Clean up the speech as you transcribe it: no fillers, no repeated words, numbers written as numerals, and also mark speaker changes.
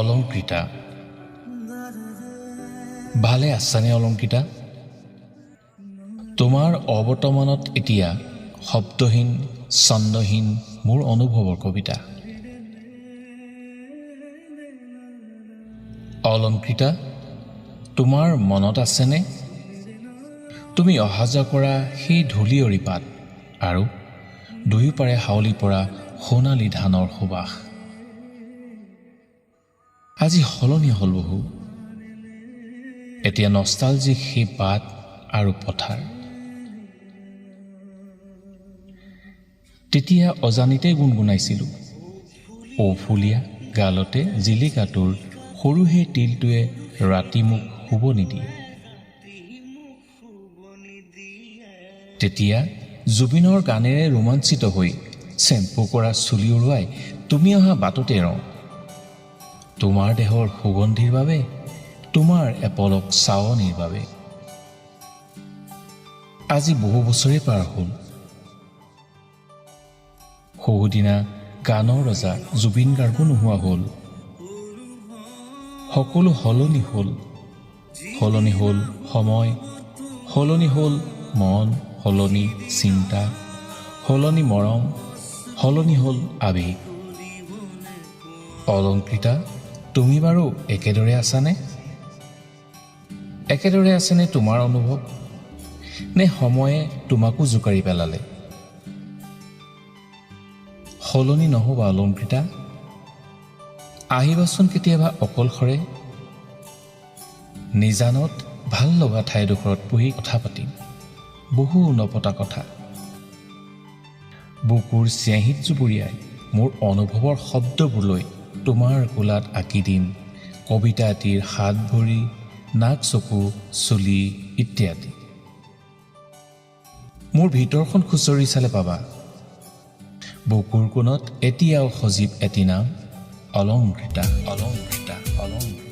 Speaker 1: অলংকৃতা, ভালে আছানে অলংকৃতা? তোমাৰ অবৰ্তমানত এতিয়া শব্দহীন, ছন্দহীন মোৰ অনুভৱৰ কবিতা। অলংকৃতা, তোমাৰ মনত আছেনে তুমি অহা যোৱা কৰা সেই ধূলিয়ৰি পাত আৰু দুয়োপাৰে হাউলি পৰা সোণালী ধানৰ সুবাস? আজি সলনি হ'ল বহু। এতিয়া নষ্টালজিক সেই বাট আৰু পথাৰ। তেতিয়া অজানিতে গুণগুণাইছিলোঁ, ঔফুলীয়া গালতে জিলিকা তোৰ সৰু সেই তিলটোৱে ৰাতি মোক শুব নিদিয়ে। তেতিয়া জুবিনৰ গানেৰে ৰোমাঞ্চিত হৈ চেম্পু কৰা চুলি উৰুৱাই তুমি অহা বাটতে ৰওঁ, তোমাৰ দেহৰ সুগন্ধিৰ বাবে, তোমাৰ এপলক চাৱনিৰ বাবে। আজি বহু বছৰেই পাৰ হ'ল। সৌদিনা গানৰ ৰজা জুবিন গাৰ্গো নোহোৱা হ'ল। সকলো সলনি হ'ল। সলনি হ'ল সময়, সলনি হ'ল মন, সলনি চিন্তা, সলনি মৰম, সলনি হ'ল আৱেগ। অলংকৃতা, তুমি বাৰু একেদৰে আছানে? একেদৰে আছেনে তোমাৰ অনুভৱ, নে সময়ে তোমাকো জোকাৰি পেলালে? সলনি নহ'বা অলংকৃতা। আহিবাচোন কেতিয়াবা অকলশৰে, নিজানত ভাল লগা ঠাইডোখৰত বহি কথা পাতিম বহু নপতা কথা। বুকুৰ চিয়াঁহীত জুবুৰিয়াই মোৰ অনুভৱৰ শব্দবোৰ লৈ তোমাৰ কোলাত আঁকি দিম কবিতা এটিৰ হাত ভৰি, নাক, চকু, চুলি ইত্যাদি। মোৰ ভিতৰখন খুচৰি চালে পাবা বুকুৰ কোণত এতিয়াও সজীৱ এটি নাম, অলংকৃতা, অলংকৃতা, অলংকৃতা।